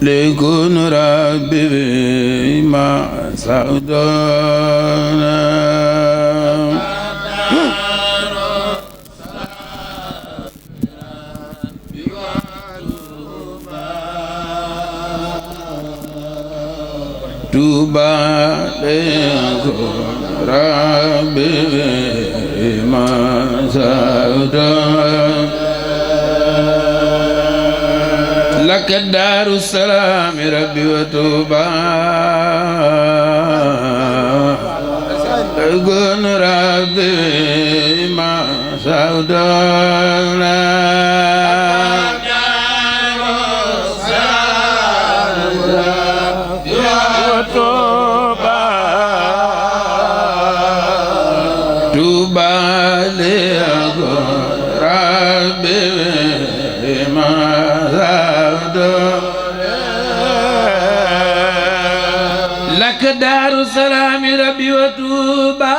ليكون ربي ما سعدنا توبى ليكون ربي ما سعدنا لك دار السلام ربي وتوبى يكون ربي ما سعدنا لك دار السلام ربي وتوبى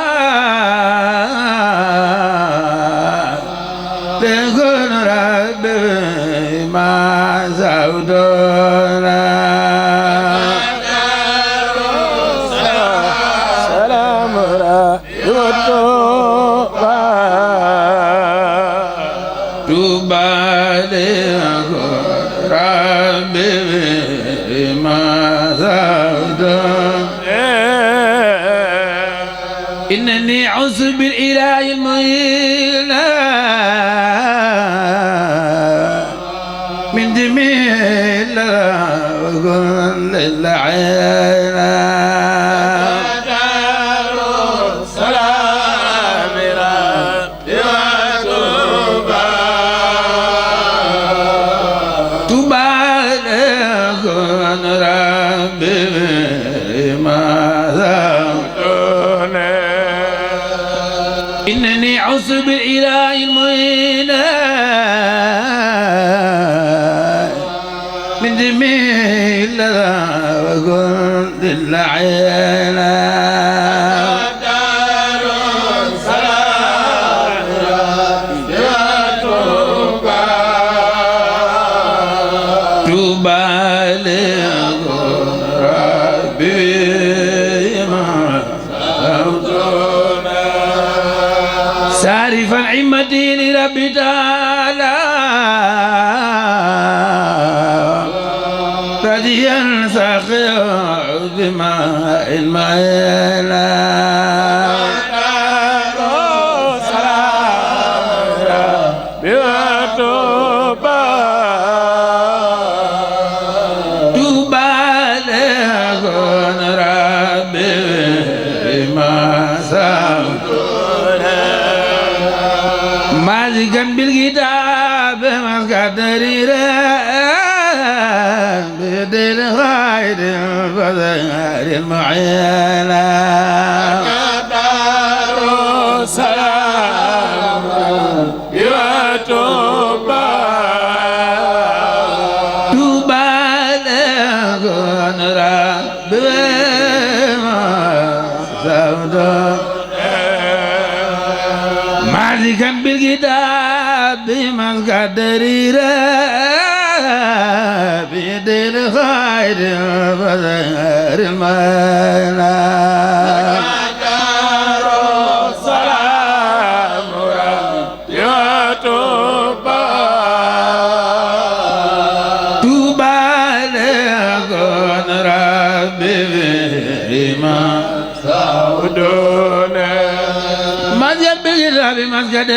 تكون ربي ما زودنا سلام ربي وتوبى توبى لكون ربي ما زودنا إنني عوذ بالإله المعين من جميل وكل العين سلام ربي وتوبى توبى لكون ربي إنني عوذ بالإله المعين من جميل وكل العين دار السلام ربي وتوبى توبى لكون ربي سارفا عمتي لربي تعالى رضيا ساقيا بماء المعين توبى لكون ربي ما سعدنا مالكا بالكتاب مسكدرير بدل خير الفضل المعين دار السلام وتوبى توبى لكون ربي ما سعدنا مالكا بالكتاب مسكدرير بدل خير الفضل المعين دار السلام ربي وتوبى توبى لكون ربي ما سعدنا بمسجد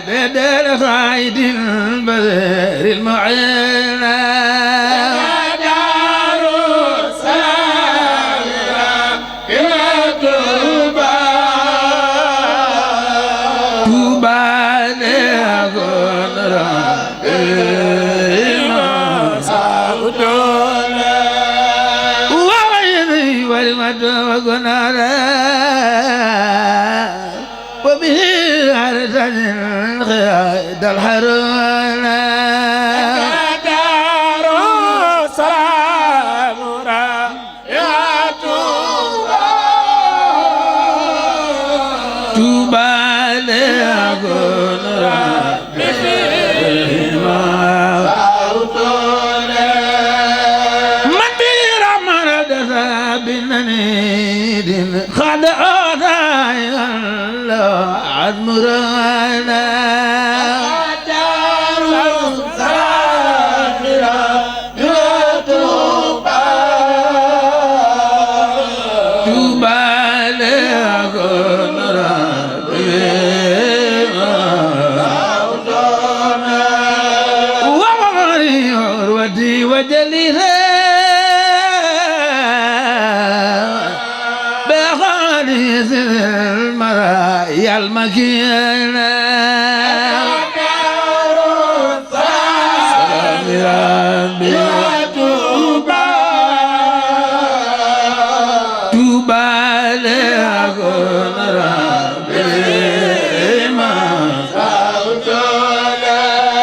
بدل خايد البدر المعين دار السلام ربي وتوبى توبى لكون ربي ما سعدنا وعيني ولمد وقنارا وبه أرسل الخياد الحرون دار قد أوتي الله عدمرنا المكينة سلام ربي توبى لكن ربي ما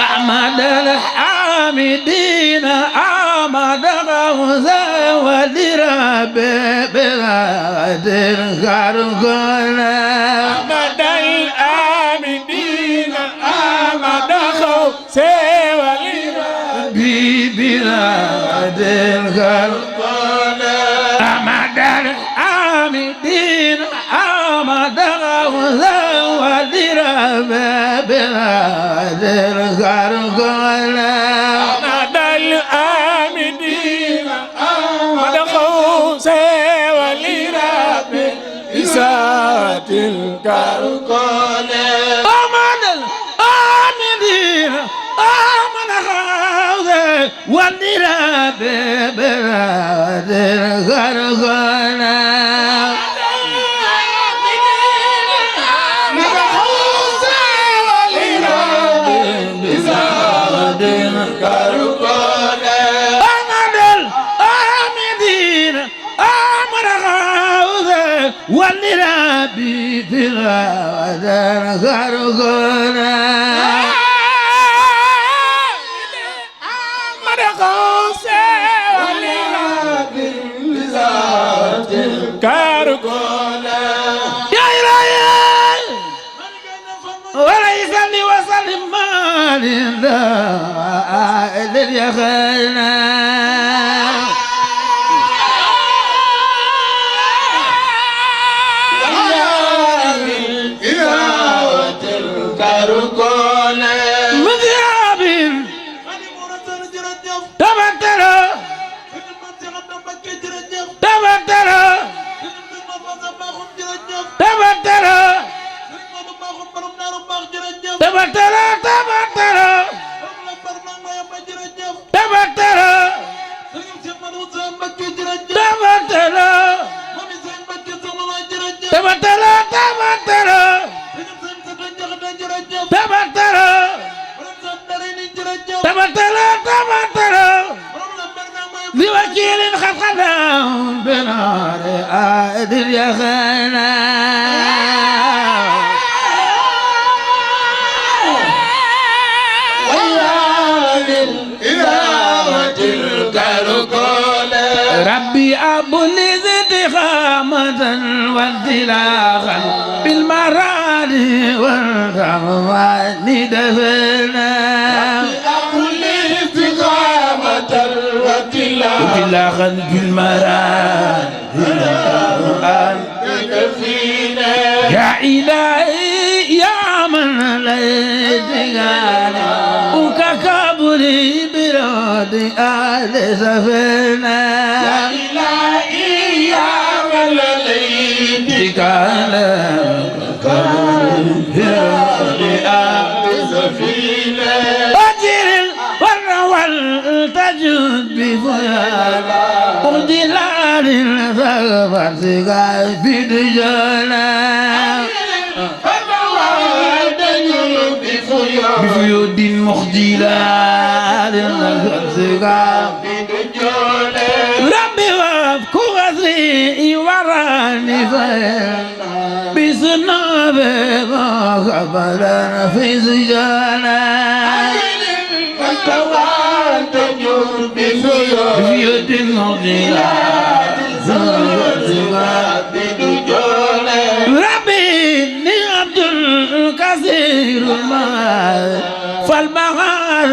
أحمد الحامدين أحمد غوثا ولربي بغادر خارقنا أحمد الحامدين أحمد غوثا ولربي بغادر خارقنا أحمد الحامدين أحمد غوثا ولربي بذات الخارقنا أحمد الحامدين أحمد غوثا ولربي بغادر خارقنا ولربي في غادر خارقنا أحمد غوثا ولربي بذات الخارقنا يا إلهي وليس لي وسلم ما لله يا خيرنا لوكيل خلقنا بنار عادل يا خينا ربي أبو الاستقامة وانطلاقا بالمراد والرحمن دفنا وانطلاقا بالمراد يا إلهي يا من ليتك وككبري براد آل سفنا يا إلهي يا من ليتك وككبري براد آل سفنا أجر البر والتجد بفيال وجلال الثغفر في دجانا بفيود مخجلات ربي وابكو غزري وراني فيا بسنابي ما خبرنا في سجانا بفيود مخجلات ربي إني عبد الكثير المال فالبغار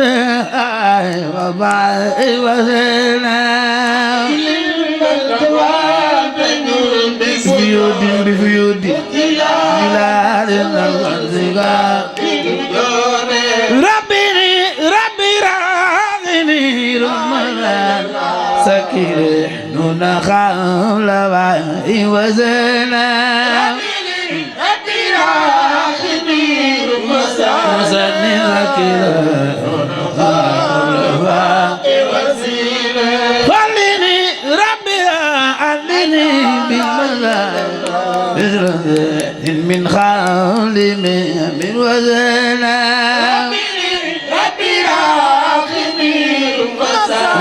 وبعد وزنا بفيود ربي راغني رمضان سكر نون خول وعي وزنا ربي راغني رمضان سني ذكر خول وعي وزنا خليني ربي علني بالمزار من خول من وزنا ربي راغني رمضان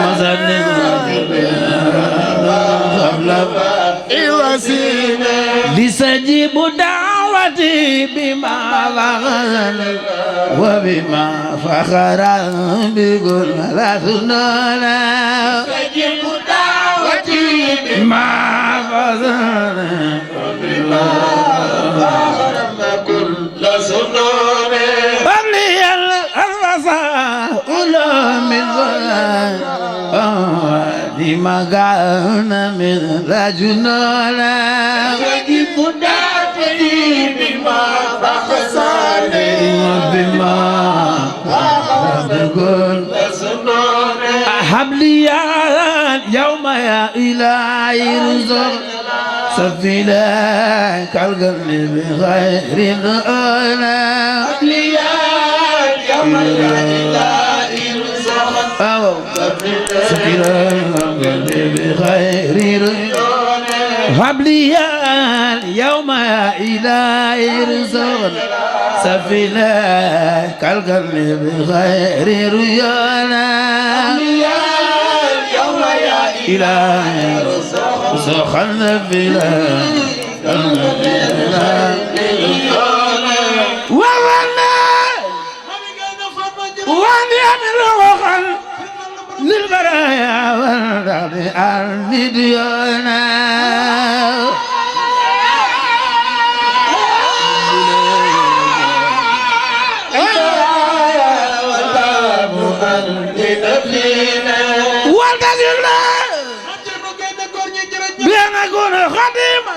لسجيب دعوتي بما فخر وبما فخر بكل لا ثنانا سجيب دعوتي بما فخر بما فخر بكل سنون قبلي الرسول من ظلام لما كان من رجلنا سجيب دعوتي بما فخر بما بكل سنون حبلي يوم يا إلهي رزق سفينة كالقلب بغير الأولى يوم الإله رزق سفينة كالقلب بغير الأولى حبلي يوم يا إلهي رزق سفينة كالقلب بغير ريانا يوم يا إلهي سخن بلا ووانا واني أمر وخل للبرايا والدعم عني ديانا بأن أكون خادما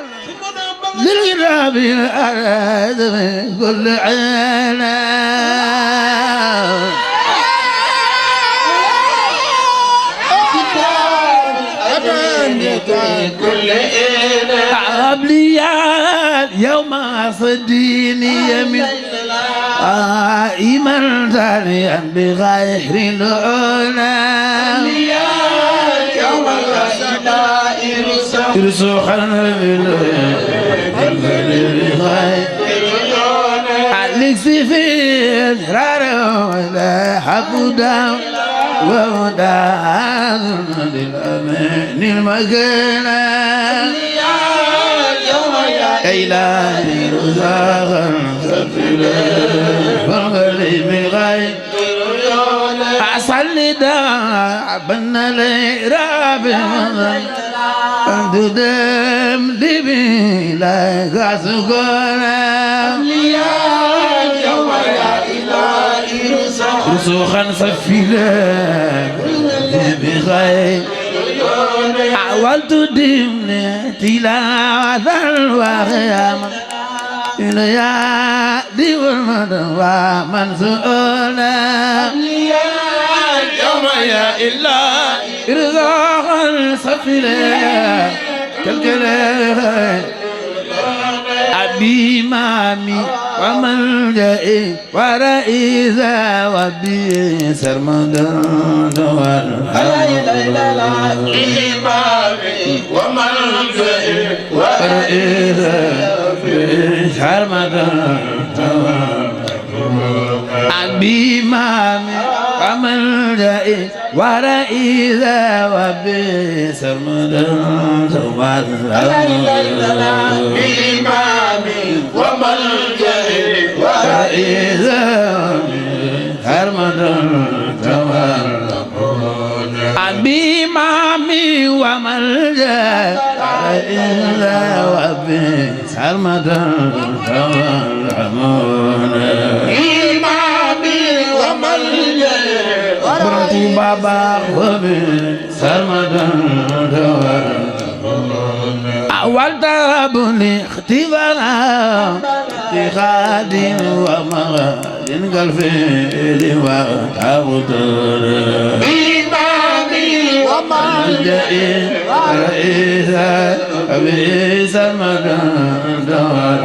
للكتاب الأراد من كل عنا كل عبليات يوم صديني من إيمان ثانيا بغير العنا يوم الأشداء رسوخنا بالغير عليك سفين رارو ولا حبودا وودا للأمان المكانا يوم يا إلهي رزاقا سفلا والغريب غير أصلي دعبنا لي رابي أنت دم لبي لا غاسقنا يوم يا إلهي رسوخا سفلا بغير حاولت دمني تلاوة وخياما إليا دي والمدى ومن سؤالنا يوم يا إلهي رزاقا سفلا كالكلام أبي مامي وملجئي ورئيسا وبي سرمدا إمامي وملجئي ورئيسا سرمدا أبي مامي وملجئي ورئيسا وبي سرمدا إمامي وملجئي ورئيسا سرمدا أبي مامي وملجأ إلا وبي سرمدا إمامي وملجئي برتي بابا وبي سرمدا أول ترابني اختبارا خادم ومغاد كالفيل وتغتر إمامي وملجئي رئيس أبي سمدان دوار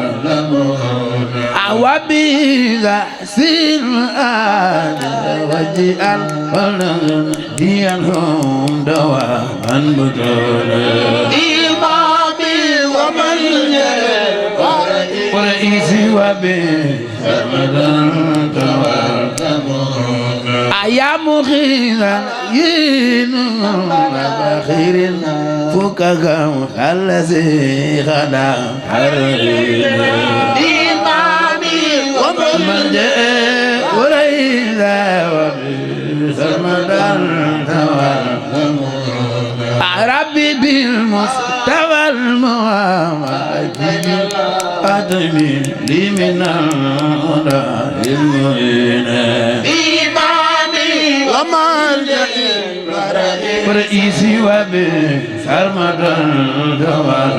وبذا سر وجعل ولنهديهم دواما بطولا إمامي وملجئي ورئيسي وبي سمدان دوار يا مخيرا ينو بخير فكك الذي خدا حرينا إمامي وملجأ وليلا وبسمدان ربي بالمستوى المعامل أدمي لي من الهدى المعين وملجئي ورئيسي وبي سرمدان دوار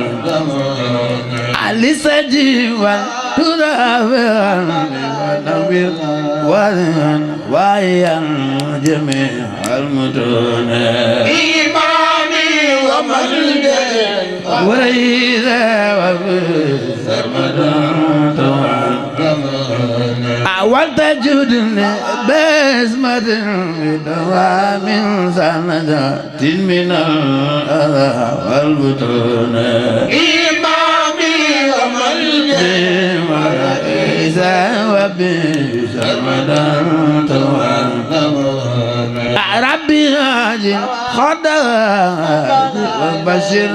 علي سجيوان تدافعان ونبيل وذن وعيان جميع المتون إمامي وملجئي ورئيسي وبي سرمدان دوار والتجد بسمة بدوام سندات من الأذى والبطون إمامي وملجئي ورئيسا وبسرمدان دوار ربي هاجل خداج وبشر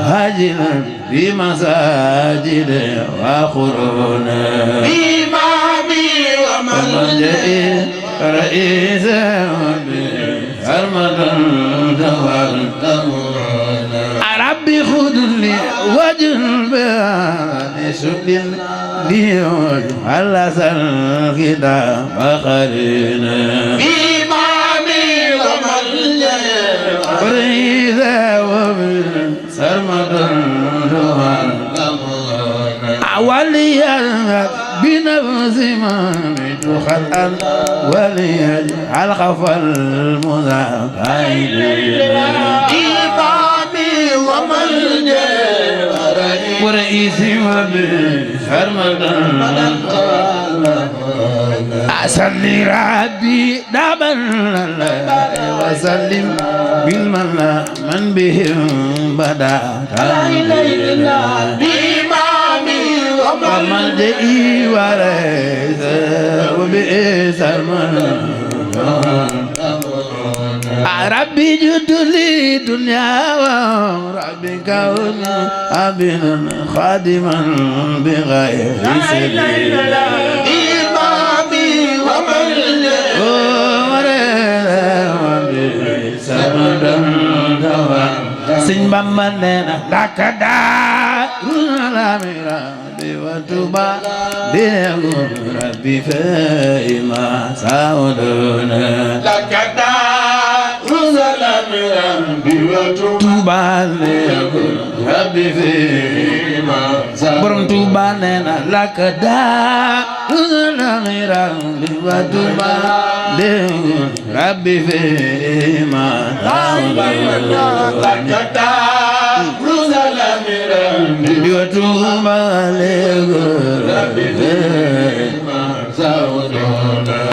هاجلا في مساجد وقرون إمامي وملجئي رئيس سرمدان دوار ربي خذ لي وجه بيان سد لي على سلكدا فخرنا إمامي وملجئي رئيس سرمدان دوار وليا بنفس من خلقا وليجعل خفى المذاكرين إمامي وملجئي ورئيسي وبسرمدان أصلي ربي دابا وسلم بالملا من بهم بدا وملجئي ورئيس وبسرمدان ربي جد لي دنيا وربي كون عبدا خادما بغير سبيل إمامي وملجئي Sëñ Bamba nee na laka daarul lamira di watuba degu rabbi fayma sauduna laka daarul lamira di watuba degu rabbi fayma borom Tuuba nee na laka daarul lamira di watuba degu rabbi fayma sauduna Tuuba lego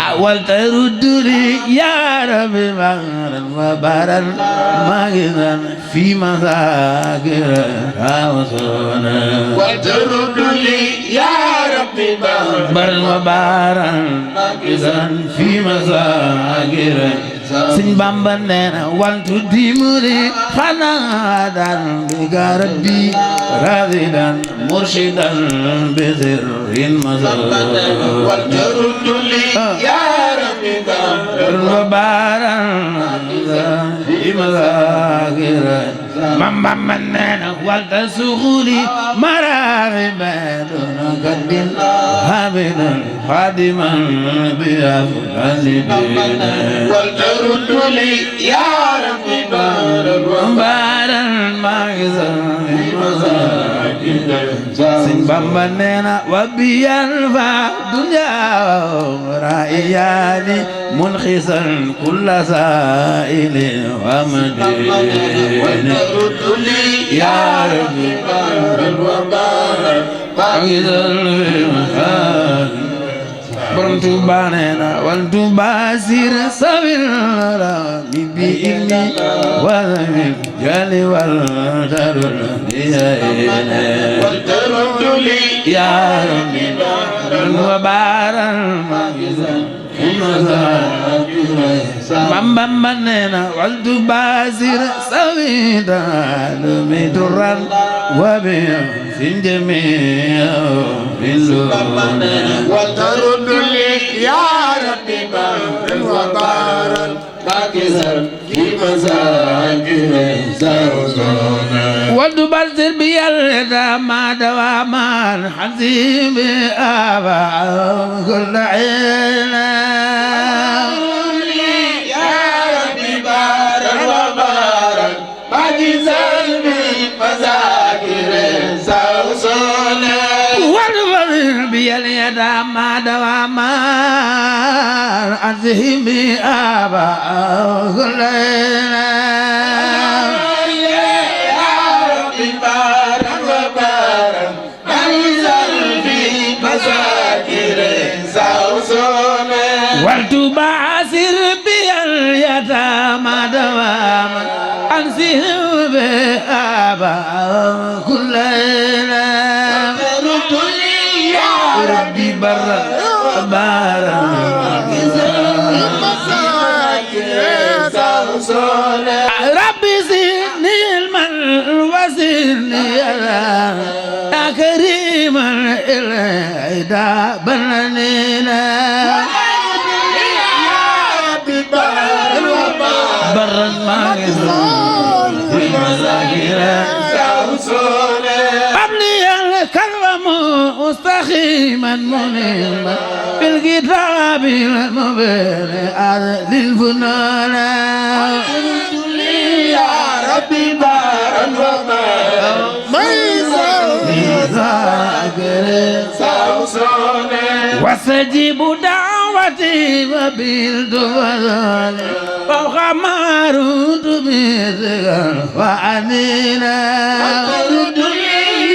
awal taruduri ya rabbi magran wa baran magran fi mazakir rawsuna wal taruduri ya rabbi baran wa baran magran fi mazakir Sëñ Bamba nee na wantu dimuri xanaa daan bi garabbi radidan murshidan bi sirrin mazal wal taruduri ya rabbi baran fi mazakir Bamba nee na walta suxuli maraxiba duna kaddin habidan xadiman bi afdali dina رد لي يا ربي بارا بارا ما يزال سن Bamba neena wa biyan fa dunya ra'iyani munxisan kulla sa'ili wa madini ya rabbi baral wa baral bagidal borom Tuuba neena wal tubasir sabil mi bi ilmi wal jali wal darul wal darul ya rabbi baral wa baral Bamba neena wal tubasir sawida mi duran wa bi sinjami bilu wal darul ya rabbi baral wa baral bakizar ki mazakir zawzona wal tubasir bi al ma dawaman hazim aba kull aina بيليدا ما دواما أزهم أبا غلينا يا ربي بارك وبارك أنزل في مساكر سوسونا والتباسر بيليدا ما دواما أنزهم أبا غلينا ربي برا بارا ربي زدني المن وزدني يا كريما العدا بنانينا ربي برا ما في مزاجنا مستقيما منيما بالكتاب المبين على الفنون يا ربي بارا وبارا واستجيب دعوتي وبالدفضل فوق ما رد بذكر وعنينا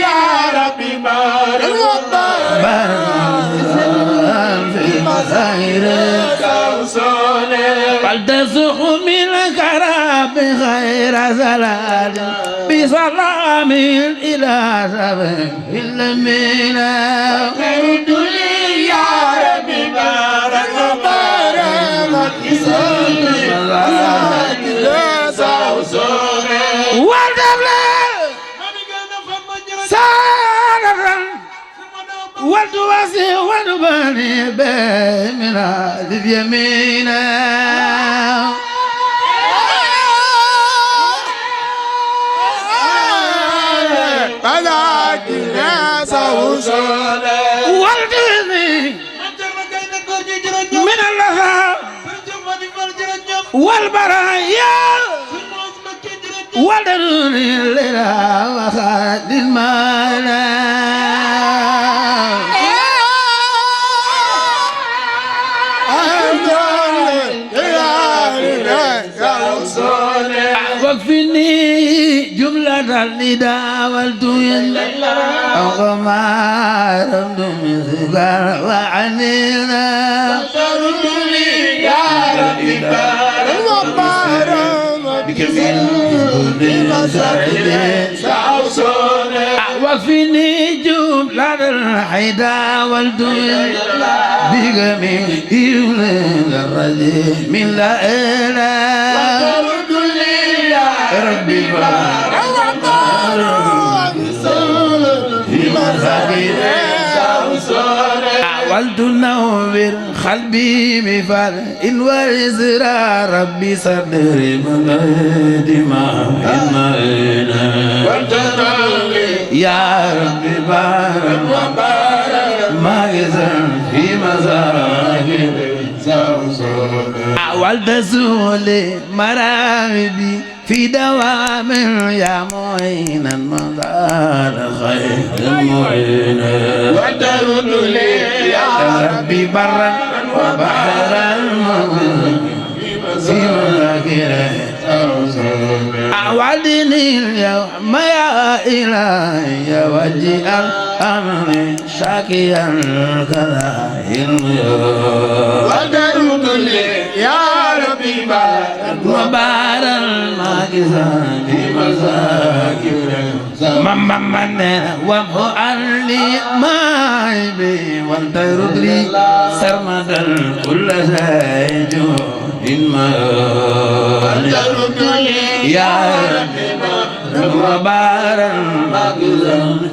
يا ربي بارك في مسائر فلتسق من الكرام خير زلال بسلام إلى سبيل المينا فرد لي يا ربي بارك وبارك في والتواسي والبني بمنا اليمين فذاكرنا سوسنا والدني من الله والبرايا والدني لله وخالد المال وكفني جملة النداء والتوين أو ما رمض من سكر وعنينا يا ربي بارك وبارك بكمين وكفني جملة الحيداء والتوين بكمين الرجيم من لا إله ربي بارك في مساكين حاولت نور قلبي بفرح وإزرار ربي صدري بغير ما يا ربي بارك ما يزال في مزارك حاولت زولي مرابي في دوام يا معين زال خير معين وترد لي يا ربي برا وبحرا في مذاكره أعودني اليوم يا إلهي وجه الأمر شاكيا كذا وترد لي يا ربي وبارا الماكسا في مذاكره من وامه لي مايبي وانترد لي سرمدا كل سيجود وترد لي يا ربي وبارا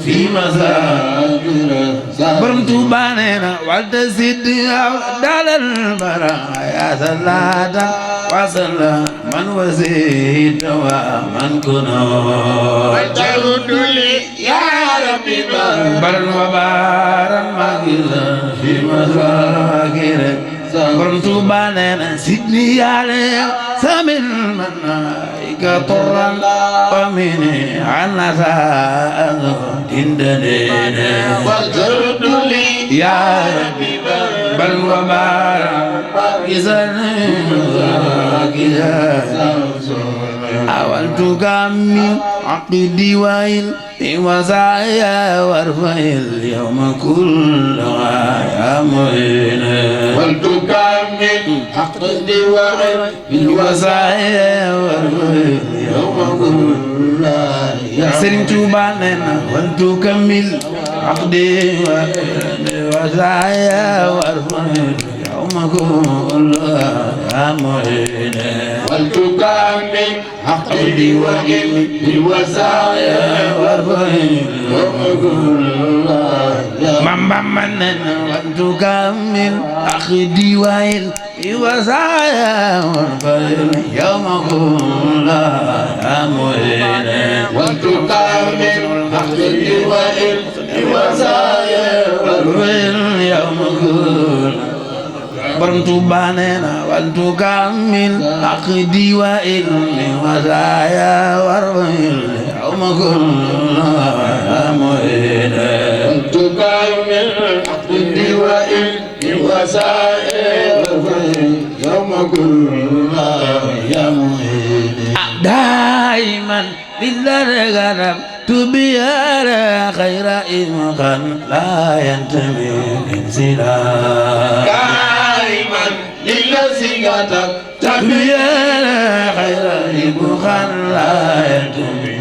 في مذاكره برم توبانينا والتسد دال البرايا صلاة وسلام من وزيد ومن كنا وترد لي يا ربي برا وبارا في مذاكره برم توبانينا سيدني علي سامن منايك طرا ومني عنا ساء دندنين وترد لي يا ربي بل وبارا أولت كامل عقدي وائل وزايا وارفع اليوم كلها يا معين ولتكمل عقدي وزايا وارفع اليوم كلها يا سرين توباننا ولتكمل عقدي وزايا وارفع اليوم كلها يا معين ولتكمل عقدي وسعي من وتكمل عقدي وائل وسعي يوم كلها يا معين ولتكمل عقدي وسعي يوم كلها برم توبانينا وتكمل عقدي وإلمي وزايا وارفل يوم كلها يا معين ولتكمل عقدي وإلمي وسعي يوم كلها يا معين دائما لله غرب تبيار خير إمخان لا ينتمي انسلام دائما للذي كتب تبيار خير إمخان لا ينتمي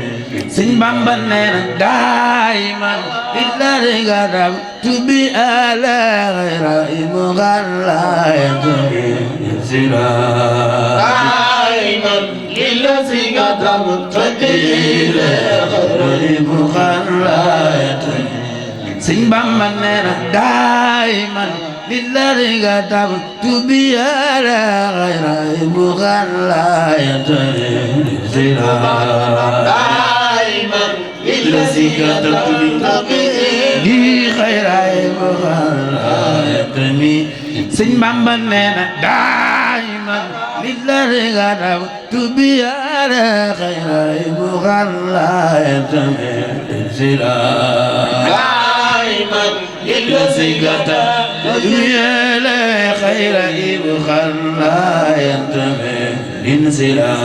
سن بامبنين دائما لله غرب تبيار خير إمخان لا ينتمي انسلام دائما للذي كتب تبير غريب خلايت سن بامننا دائما لله كتب تبيار غريب خلايت دائما للذي كتب لي خير خلايت سن بامننا دائما لله كتب تبيار خير خلايت دائما للذي كتب يا خير إبخال لا ينتمي انسلاخ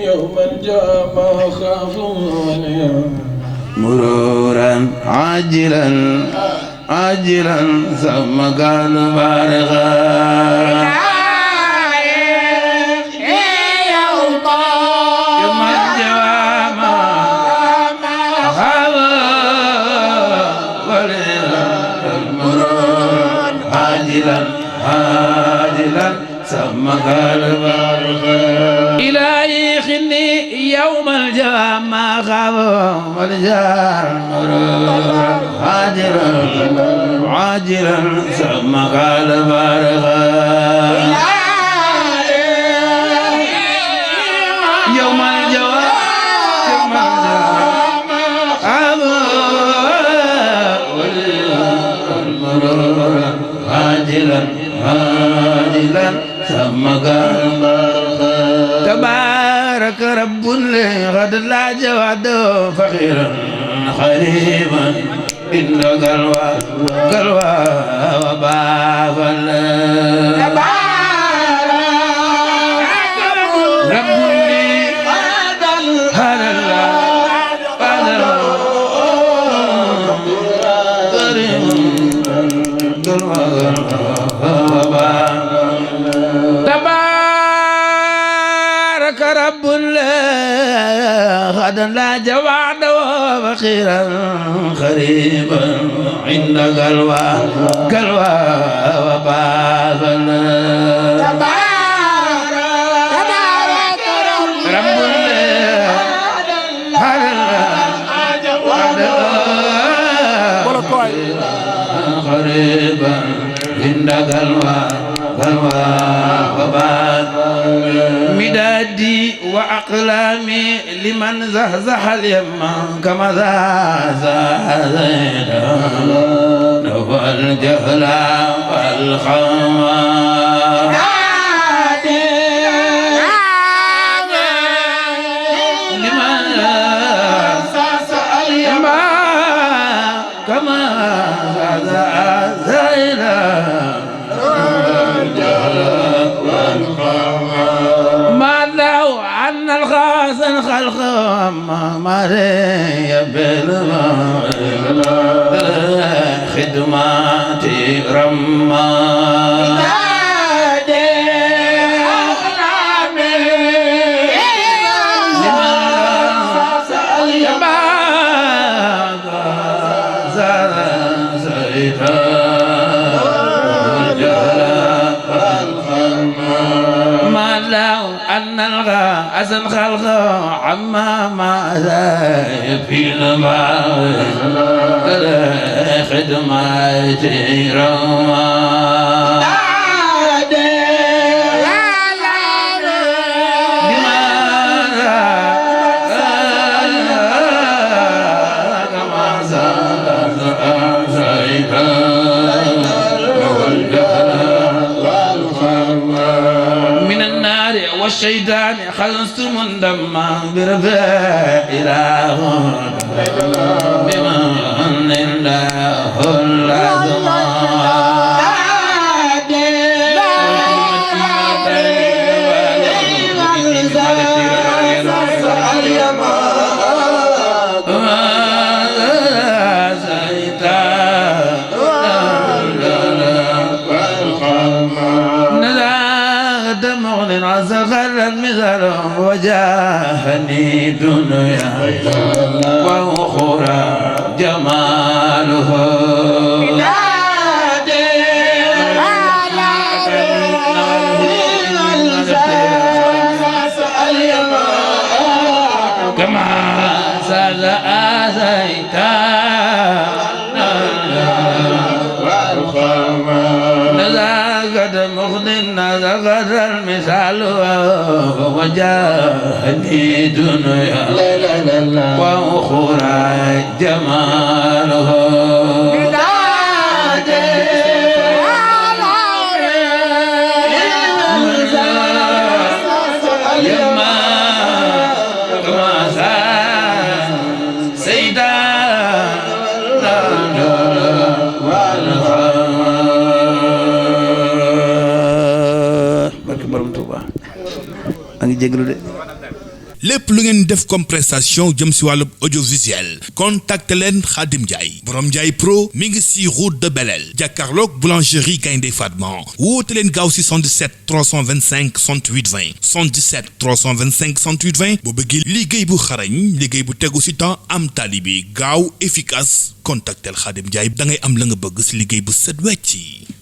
يوم الجامع خافوني مرورا عاجلا عاجلا ثم قال بارغا عاجلا سمك البرغ إلهي خني يوم الجوام ما خاب والجار عاجلا سمك البرغ يوم الجوام عاجلا عاجلا سمك تبارك تبارك رب قد لا جواد فقيرا خريبا إن قلوى وباب رب لي هذا تبارك رب غدا لا جوعد وبخيرا خريبا عند قلوى وباب رب خريبا عند قلوى وباب مدادي وأقلامي لمن زهزح اليم كما زهزه نوى الجهل والخوى لمن زهزح اليم كما زهزه الخلق ما خدماتي رما أن الغى أزن خلق عما ما في الماء خدماتي رما والشيطان خلصت من دما برفاء إله بمن الله العظم غر المثل وجاهني دنيا وأخرى جماله كما سال آسيتا قد مخدنا ذكر المثال وجاهني دنيا وأخرى جماله lépp lu ngeen def comme prestation jëm si wàllu audiovisuel contacte leen Khadim Ndiaye borom Ndiaye Pro mi ngi si route de Belel jàkkaarloog boulangerie Gaynde Fatma woote leen gaaw si 77 325 68 20 77 325 68 20 boo bëggee liggéey bu xarañ liggéey bu tegu si temps am tali bi gaaw efficace contactel Khadim Ndiaye da ngay am la nga bëgg si liggéey bu set wecc.